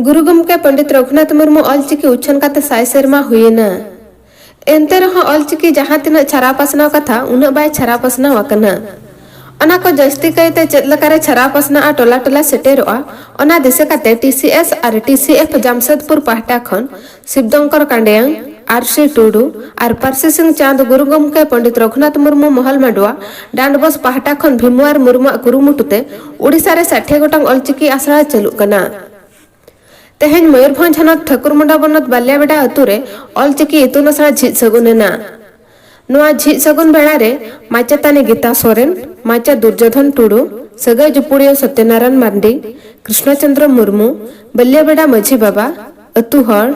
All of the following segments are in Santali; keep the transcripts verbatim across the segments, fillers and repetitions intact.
ᱜᱩᱨᱩ ᱜᱚᱢᱠᱮ ᱯᱚᱱᱰᱤᱛ ᱨᱚᱜᱷᱩᱱᱟᱛᱷ ᱢᱩᱨᱢᱩ ᱚᱞᱪᱤᱠᱤ ᱩᱪᱷᱟᱹᱱ ᱠᱟᱛᱮ ᱥᱟᱭ ᱥᱮᱨᱢᱟ ᱦᱩᱭᱮᱱᱟ᱾ ᱮᱱᱛᱮ ᱨᱮᱦᱚᱸ ᱚᱞᱪᱤᱠᱤ ᱡᱟᱦᱟᱸ ᱛᱤᱱᱟᱹᱜ ᱪᱷᱟᱨᱟᱣ ᱯᱟᱥᱱᱟᱣ ᱠᱟᱛᱷᱟ, ᱩᱱᱟᱹᱜ ᱵᱟᱭ ᱪᱷᱟᱨᱟᱣ ᱯᱟᱥᱱᱟᱣ ᱟᱠᱟᱱᱟ᱾ ᱚᱱᱟ ᱠᱚ ᱡᱟᱹᱥᱛᱤ ᱠᱟᱭᱛᱮ ᱪᱮᱫ ᱞᱮᱠᱟᱨᱮ ᱪᱷᱟᱨᱟᱣ ᱯᱟᱥᱱᱟᱜᱼᱟ, ᱴᱚᱞᱟ ᱴᱚᱞᱟ ᱥᱮᱴᱮᱨᱚᱜᱼᱟ, ᱚᱱᱟ ᱫᱤᱥᱟᱹ ᱠᱟᱛᱮ ᱴᱤ ᱥᱤ ᱮᱥ ᱟᱨ ᱴᱤ ᱥᱤ ᱮᱯᱷ ᱡᱟᱢᱥᱮᱫᱽᱯᱩᱨ ᱯᱟᱦᱴᱟ ᱠᱷᱚᱱ ᱥᱤᱵᱫᱚᱝᱠᱚᱨ ᱠᱟᱸᱰᱮᱭᱟᱝ, ᱟᱨ ᱥᱤ ᱴᱩᱰᱩ ᱟᱨ ᱯᱟᱹᱨᱥᱤ ᱥᱤᱝ ᱪᱟᱸᱫᱽ ᱜᱩᱨᱩ ᱜᱚᱢᱠᱮ ᱯᱚᱱᱰᱤᱛ ᱨᱚᱜᱷᱩᱱᱟᱛᱷ ᱢᱩᱨᱢᱩ ᱢᱚᱦᱚᱞ ᱢᱟᱰᱣᱟ ᱰᱟᱸᱰᱵᱚᱥ ᱯᱟᱦᱴᱟ ᱠᱷᱚᱱ ᱵᱷᱤᱢᱣᱟᱨ ᱢᱩᱨᱢᱩᱣᱟᱜ ᱠᱩᱨᱩᱢᱩᱴᱩ ᱛᱮ ᱳᱰᱤᱥᱟ ᱨᱮ ᱥᱟᱴᱷᱮ ᱜᱚᱴᱟᱝ ᱚᱞᱪᱤᱠᱤ ᱟᱥᱲᱟ ᱪᱟᱹᱞᱩᱜ ᱠᱟᱱᱟ᱾ ᱛᱮᱦᱮᱧ ᱢᱚᱭᱩᱨᱵᱷᱚᱸᱡᱽ ᱦᱚᱱᱚᱛ ᱴᱷᱟᱹᱠᱩᱨᱢᱩᱸᱰᱟ ᱵᱚᱱᱚᱛ ᱵᱟᱞᱤᱭᱟᱵᱮᱰᱟ ᱟᱹᱛᱩ ᱨᱮ ᱚᱞᱪᱤᱠᱤ ᱤᱛᱩᱱ ᱟᱥᱲᱟ ᱡᱷᱤᱡ ᱥᱟᱹᱜᱩᱱ ᱮᱱᱟ᱾ ᱱᱚᱣᱟ ᱡᱷᱤᱡ ᱥᱟᱹᱜᱩᱱ ᱵᱮᱲᱟ ᱨᱮ ᱢᱟᱪᱮᱛᱟᱹᱱᱤ ᱜᱤᱛᱟ ᱥᱚᱨᱮᱱ, ᱢᱟᱪᱮᱛ ᱫᱩᱨᱡᱳᱫᱷᱚᱱ ᱴᱩᱰᱩ, ᱥᱟᱹᱜᱟᱹᱭ ᱡᱩᱯᱩᱲᱤᱭᱟᱹ ᱥᱚᱛᱭᱚᱱᱟᱨᱟᱭᱚᱱ ᱢᱟᱨᱰᱤ, ᱠᱨᱤᱥᱱᱚ ᱪᱚᱸᱫᱽᱨᱚ ᱢᱩᱨᱢᱩ, ᱵᱟᱞᱤᱭᱟᱵᱮᱰᱟ ᱢᱟᱹᱡᱷᱤ ᱵᱟᱵᱟ, ᱟᱹᱛᱩ ᱦᱚᱲ,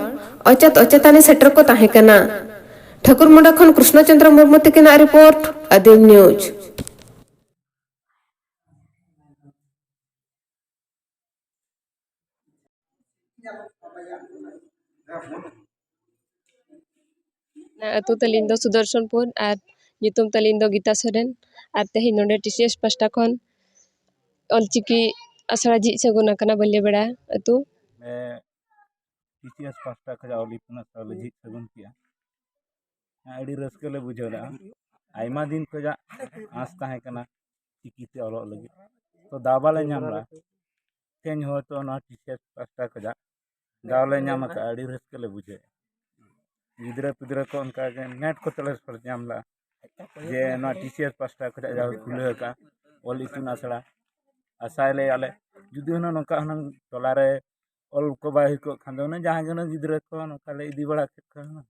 ᱚᱪᱮᱛ ᱚᱪᱮᱛᱟᱹᱱᱤ ᱥᱮᱴᱮᱨ ᱠᱚ ᱛᱟᱦᱮᱸ ᱠᱟᱱᱟ᱾ ᱴᱷᱟᱹᱠᱩᱨᱢᱩᱸᱰᱟ ᱠᱷᱚᱱ ᱠᱨᱤᱥᱱᱚ ᱪᱚᱸᱫᱽᱨᱚ ᱢᱩᱨᱢᱩ ᱛᱤᱠᱤᱱᱟᱜ ᱨᱤᱯᱳᱨᱴ, ᱟᱹᱫᱤᱢ ᱱᱤᱭᱩᱡᱽ᱾ ᱟᱹᱛᱩ ᱛᱟᱹᱞᱤᱧ ᱫᱚ ᱥᱩᱫᱚᱨᱥᱚᱱᱯᱩᱨ ᱟᱨ ᱧᱩᱛᱩᱢ ᱛᱟᱹᱞᱤᱧ ᱫᱚ ᱜᱤᱛᱟ ᱥᱚᱨᱮᱱ᱾ ᱟᱨ ᱛᱮᱦᱮᱧ ᱱᱚᱰᱮ ᱴᱤ ᱥᱤ ᱮᱥ ᱯᱟᱥᱴᱟ ᱠᱷᱚᱱ ᱚᱞᱪᱤᱠᱤ ᱟᱥᱲᱟ ᱡᱷᱤᱡ ᱥᱟᱹᱜᱩᱱ ᱟᱠᱟᱱᱟ ᱵᱟᱹᱞᱭᱟᱹᱵᱮᱲᱟ ᱟᱹᱛᱩ᱾ ᱴᱤ ᱥᱤ ᱮᱥ ᱯᱟᱥᱴᱟ ᱠᱷᱚᱱ ᱚᱞ ᱤᱛᱩᱱ ᱟᱥᱲᱟ ᱞᱮ ᱡᱷᱤᱡ ᱥᱟᱹᱜᱩᱱ ᱠᱮᱜᱼᱟ᱾ ᱟᱹᱰᱤ ᱨᱟᱹᱥᱠᱟᱹ ᱞᱮ ᱵᱩᱡᱷᱟᱹᱣ ᱞᱮᱜᱼᱟ᱾ ᱟᱭᱢᱟ ᱫᱤᱱ ᱠᱷᱚᱱᱟᱜ ᱟᱸᱥ ᱛᱟᱦᱮᱸ ᱠᱟᱱᱟ ᱪᱤᱠᱤᱛᱮ ᱚᱞᱚᱜ ᱞᱟᱹᱜᱤᱫ, ᱛᱚ ᱫᱟᱣ ᱵᱟᱞᱮ ᱧᱟᱢ ᱞᱮᱜᱼᱟ᱾ ᱛᱮᱦᱮᱧ ᱦᱚᱭᱛᱳ ᱱᱚᱣᱟ ᱴᱤ ᱥᱤ ᱮᱥ ᱯᱟᱥᱴᱟ ᱠᱷᱚᱱᱟᱜ ᱫᱟᱣ ᱞᱮ ᱧᱟᱢ ᱟᱠᱟᱫᱼᱟ, ᱟᱹᱰᱤ ᱨᱟᱹᱥᱠᱟᱹ ᱞᱮ ᱵᱩᱡᱷᱟᱹᱣᱮᱫᱼᱟ᱾ ᱜᱤᱫᱽᱨᱟᱹ ᱯᱤᱫᱽᱨᱟᱹ ᱠᱚ ᱚᱱᱠᱟ ᱜᱮ ᱱᱮᱴ ᱠᱚᱛᱮ ᱞᱮ ᱥᱚᱨᱪ ᱧᱟᱢ ᱞᱮᱜᱼᱟ ᱡᱮ ᱱᱚᱣᱟ ᱴᱤ ᱥᱤ ᱮᱥ ᱯᱟᱥᱴᱟ ᱠᱷᱚᱱᱟᱜ ᱡᱟᱦᱟᱸ ᱠᱷᱩᱞᱟᱹᱣ ᱟᱠᱟᱫᱼᱟ ᱚᱞ ᱤᱛᱩᱱ ᱟᱥᱲᱟ᱾ ᱟᱥᱟᱭᱟᱞᱮ ᱡᱩᱫᱤ ᱦᱩᱱᱟᱹᱝ ᱱᱚᱝᱠᱟ ᱦᱩᱱᱟᱹᱝ ᱴᱚᱞᱟ ᱨᱮ ᱚᱞ ᱠᱚ ᱵᱟᱭ ᱦᱩᱭ ᱠᱚᱜ ᱠᱷᱟᱱ ᱫᱚ ᱦᱩᱱᱟᱹᱝ ᱡᱟᱦᱟᱸ ᱜᱮ ᱦᱩᱱᱟᱹᱝ ᱜᱤᱫᱽᱨᱟᱹ ᱠᱚ ᱱᱚᱝᱠᱟ ᱞᱮ ᱤᱫᱤ ᱵᱟᱲᱟ ᱠᱮᱫ ᱠᱚᱣᱟ ᱦᱩᱱᱟᱹᱝ᱾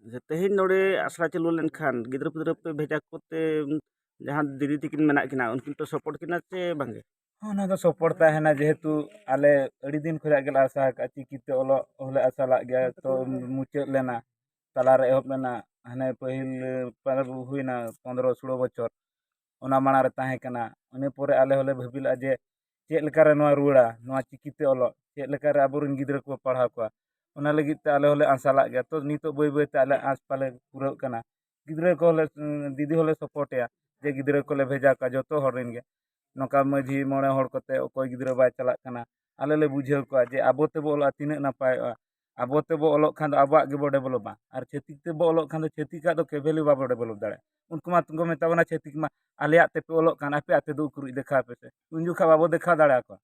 ᱟᱪᱪᱷᱟ, ᱛᱮᱦᱮᱧ ᱱᱚᱰᱮ ᱟᱥᱲᱟ ᱪᱟᱹᱞᱩ ᱞᱮᱱᱠᱷᱟᱱ ᱜᱤᱫᱽᱨᱟᱹ ᱯᱤᱫᱽᱨᱟᱹ ᱯᱮ ᱵᱷᱮᱡᱟ ᱠᱚᱛᱮ, ᱡᱟᱦᱟᱸ ᱫᱤᱫᱤ ᱛᱟᱹᱠᱤᱱ ᱢᱮᱱᱟᱜ ᱠᱤᱱᱟ, ᱩᱱᱠᱤᱱ ᱯᱮ ᱥᱟᱯᱳᱨᱴ ᱠᱤᱱᱟ ᱪᱮ ᱵᱟᱝᱜᱮ? ᱚᱱᱟ ᱫᱚ ᱥᱟᱯᱳᱨᱴ ᱛᱟᱦᱮᱱᱟ, ᱡᱮᱦᱮᱛᱩ ᱟᱞᱮ ᱟᱹᱰᱤ ᱫᱤᱱ ᱠᱷᱚᱱᱟᱜ ᱜᱮᱞᱮ ᱟᱥᱟ ᱟᱠᱟᱫᱼᱟ, ᱪᱤᱠᱤᱛᱮ ᱚᱞᱚᱜ ᱦᱚᱸᱞᱮ ᱟᱥᱟ ᱞᱟᱜ ᱜᱮᱭᱟ, ᱛᱚ ᱢᱩᱪᱟᱹᱫ ᱞᱮᱱᱟ, ᱛᱟᱞᱟᱨᱮ ᱮᱦᱚᱵ ᱞᱮᱱᱟ, ᱦᱟᱱᱮ ᱯᱟᱹᱦᱤᱞ ᱯᱟᱨᱟᱵᱽ ᱦᱩᱭᱱᱟ ᱯᱚᱱᱫᱽᱨᱚ ᱥᱳᱞᱳ ᱵᱚᱪᱷᱚᱨ, ᱚᱱᱟ ᱢᱟᱲᱟᱝ ᱨᱮ ᱛᱟᱦᱮᱸ ᱠᱟᱱᱟ᱾ ᱤᱱᱟᱹ ᱯᱚᱨᱮ ᱟᱞᱮ ᱦᱚᱸᱞᱮ ᱵᱷᱟᱹᱵᱤ ᱞᱮᱜᱼᱟ ᱡᱮ ᱪᱮᱫ ᱞᱮᱠᱟᱨᱮ ᱱᱚᱣᱟ ᱨᱩᱣᱟᱹᱲᱟ, ᱱᱚᱣᱟ ᱪᱤᱠᱤᱛᱮ ᱚᱞᱚᱜ, ᱪᱮᱫ ᱞᱮᱠᱟᱨᱮ ᱟᱵᱚᱨᱮᱱ ᱜᱤᱫᱽᱨᱟᱹ ᱠᱚ ᱯᱟᱲᱦᱟᱣ ᱠᱚᱣᱟ, ᱚᱱᱟ ᱞᱟᱹᱜᱤᱫ ᱛᱮ ᱟᱞᱮ ᱦᱚᱸᱞᱮ ᱟᱥᱟ ᱞᱟᱜ ᱜᱮᱭᱟ᱾ ᱛᱚ ᱱᱤᱛᱚᱜ ᱵᱟᱹᱭ ᱵᱟᱹᱭᱛᱮ ᱟᱞᱮ ᱟᱸᱥ ᱯᱟᱞᱮ ᱯᱩᱨᱟᱹᱜ ᱠᱟᱱᱟ᱾ ᱜᱤᱫᱽᱨᱟᱹ ᱠᱚᱞᱮ, ᱫᱤᱫᱤ ᱦᱚᱸᱞᱮ ᱥᱟᱯᱳᱨᱴ ᱮᱭᱟ ᱡᱮ ᱜᱤᱫᱽᱨᱟᱹ ᱠᱚᱞᱮ ᱵᱷᱮᱡᱟ ᱠᱚᱣᱟ ᱡᱚᱛᱚ ᱦᱚᱲ ᱨᱮᱱ ᱜᱮ᱾ ᱱᱚᱝᱠᱟ ᱢᱟᱹᱡᱷᱤ ᱢᱚᱬᱮ ᱦᱚᱲ ᱠᱚᱛᱮ ᱚᱠᱚᱭ ᱜᱤᱫᱽᱨᱟᱹ ᱵᱟᱭ ᱪᱟᱞᱟᱜ ᱠᱟᱱᱟ, ᱟᱞᱮ ᱞᱮ ᱵᱩᱡᱷᱟᱹᱣ ᱠᱚᱣᱟ ᱡᱮ ᱟᱵᱚ ᱛᱮᱵᱚ ᱚᱞᱚᱜᱼᱟ ᱛᱤᱱᱟᱹᱜ ᱱᱟᱯᱟᱭᱚᱜᱼᱟ᱾ ᱟᱵᱚ ᱛᱮᱵᱚ ᱚᱞᱚᱜ ᱠᱷᱟᱱ ᱫᱚ ᱟᱵᱚᱣᱟᱜ ᱜᱮᱵᱚ ᱰᱮᱵᱷᱞᱚᱯᱟ, ᱟᱨ ᱪᱷᱟᱹᱛᱤᱠ ᱛᱮᱵᱚ ᱚᱞᱚᱜ ᱠᱷᱟᱱ ᱫᱚ ᱪᱷᱟᱹᱛᱤᱠᱟᱜ ᱫᱚ ᱠᱮᱵᱷᱮᱞᱤ ᱵᱟᱵᱚ ᱰᱮᱵᱷᱞᱚᱯ ᱫᱟᱲᱮᱭᱟᱜᱼᱟ᱾ ᱩᱱᱠᱩ ᱢᱟ ᱠᱚ ᱢᱮᱛᱟ ᱵᱚᱱᱟ ᱪᱷᱟᱹᱛᱤᱠ ᱢᱟ, "ᱟᱞᱮᱭᱟᱜ ᱛᱮᱯᱮ ᱚᱞᱚᱜ ᱠᱟᱱ, ᱟᱯᱮᱭᱟᱜ ᱛᱮᱫᱚ ᱩᱠᱩᱨᱤᱡ ᱫᱮᱠᱷᱟᱣ ᱯᱮ ᱥᱮ", ᱩᱱ ᱡᱚᱠᱷᱟ ᱵᱟᱵᱚ ᱫᱮᱠᱷᱟᱣ ᱫᱟᱲᱮᱭᱟᱠᱚᱣᱟ᱾